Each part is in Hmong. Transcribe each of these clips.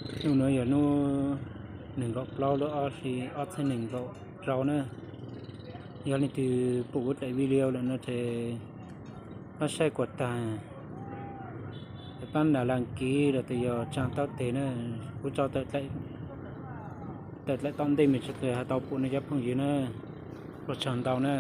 Hnub no yog hnub nees nkaum plaub lub ob hlis ob txhiab nees nkaum rau na. Yog leej twg pom kuv daim video lawm no ces pab saib kom tag, pab nrog đăng ký los sis yog tsa taub tes na. Kuv tso tawm dlaim tom ntej mas tsis tas has tau pom nej cov phooj ywg na. Ua tsaug ntau na.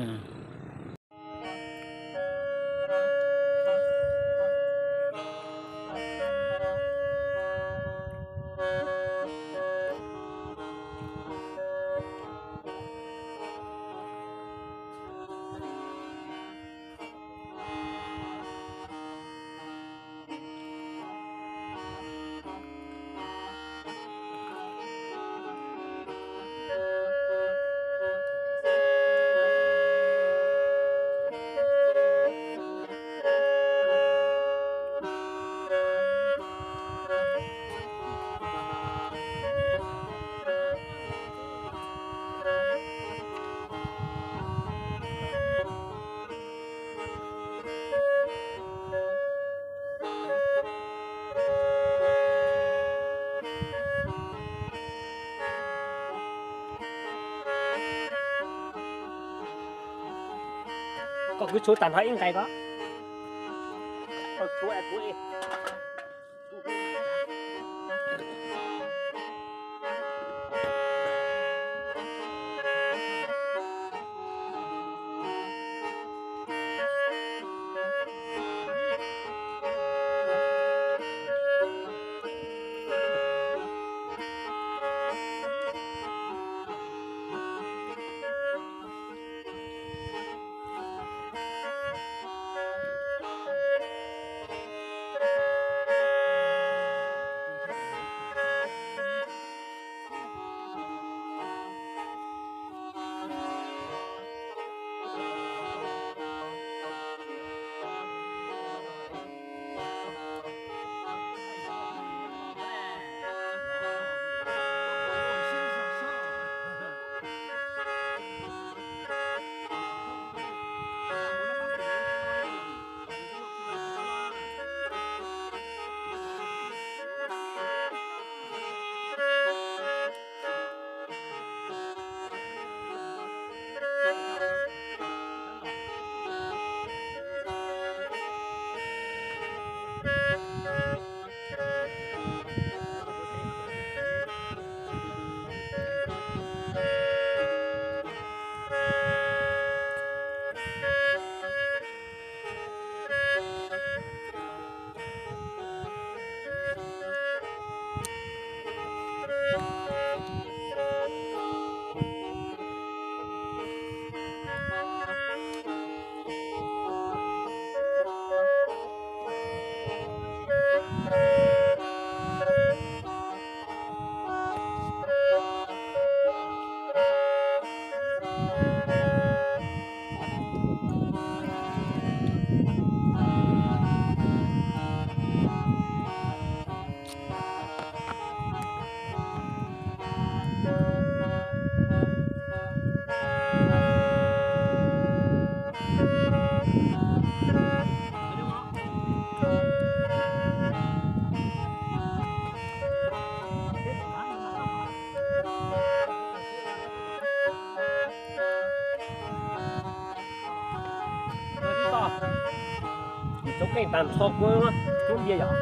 Koj kwv tshuv tag nrho ib nqes ko. Tsob qeej tag nrho kuv rub npias yom.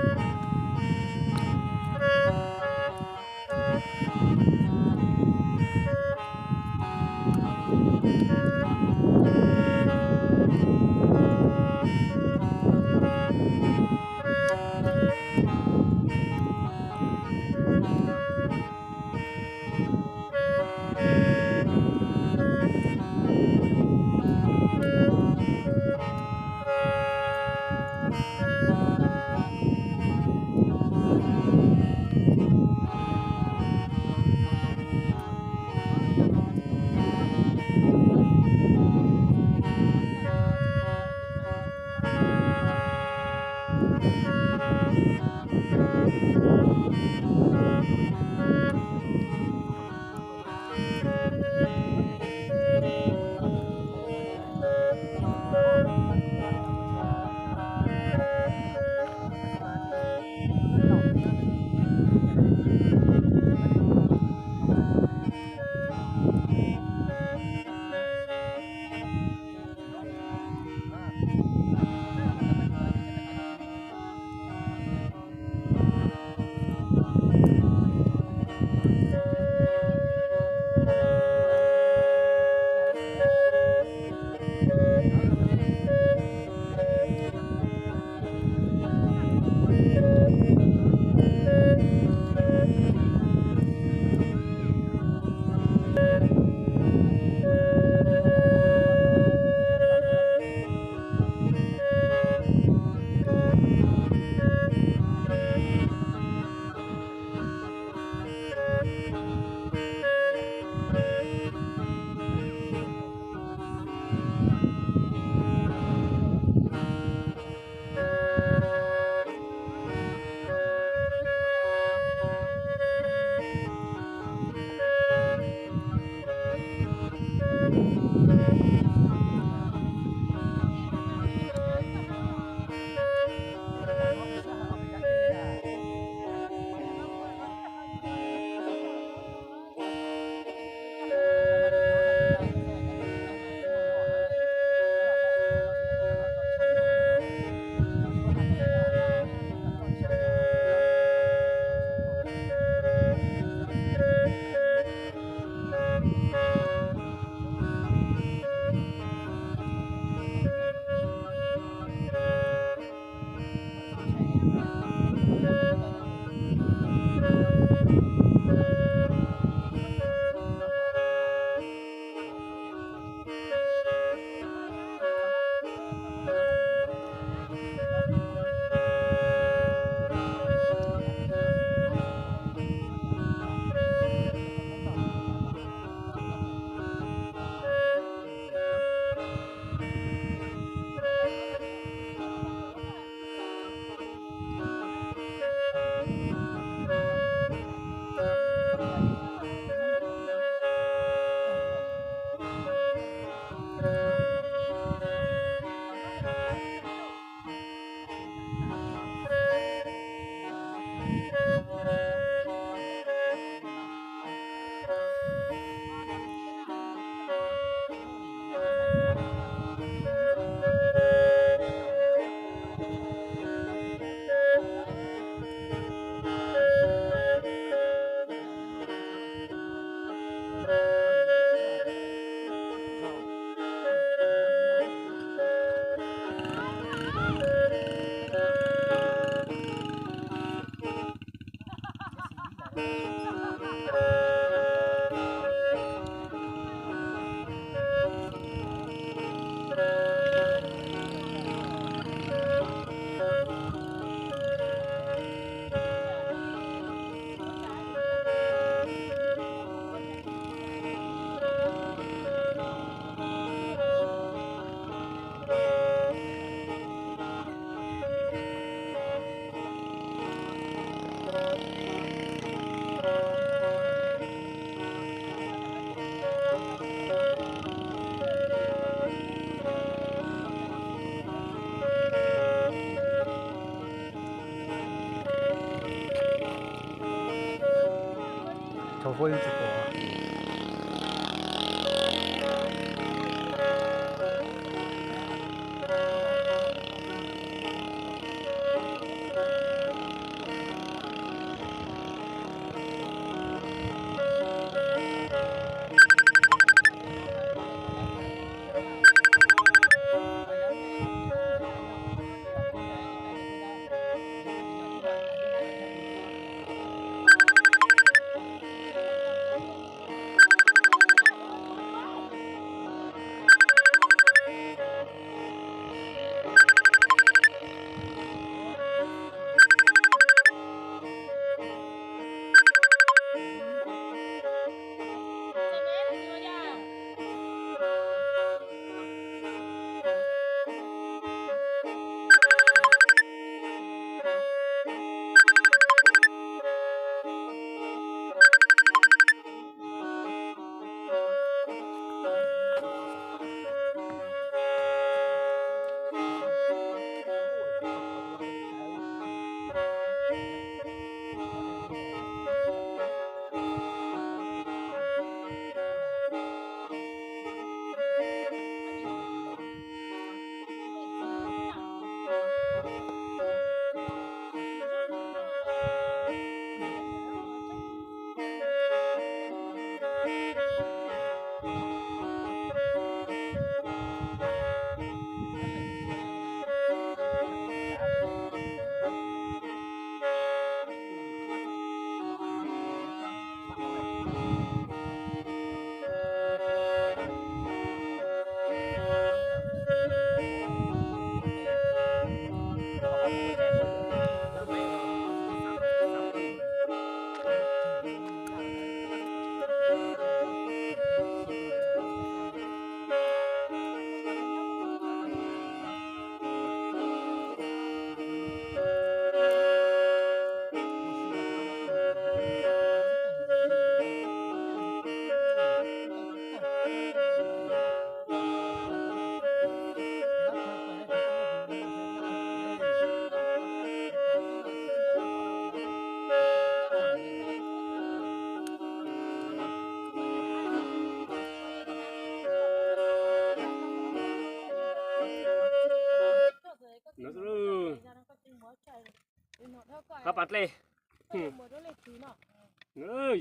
Qab pas dlej.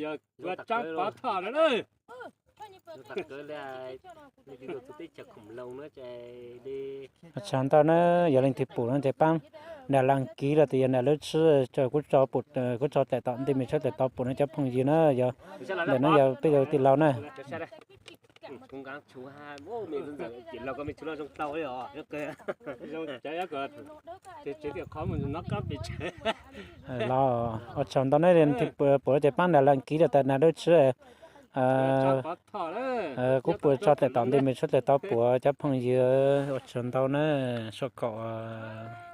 Yog ua tsaab pov thom na. Ua tsaug ntau na, yog leej twg pum no ces paab nram las kiv los tes yog nram lub tsheb, kuv tso pum, kuv tso taim tom ntej mej sawv daws tau pum na cov phooj ywg na, yog ntawm no yog peb yog tij laug na. Los ua tsaug ntau na, leej twg pum ces paab nram las kiv los tas nram lub tsheb, kuv pum tso taim tom ntej mej sawv daws tau pum cov phooj ywg, ua tsaug ntau na, soj kaum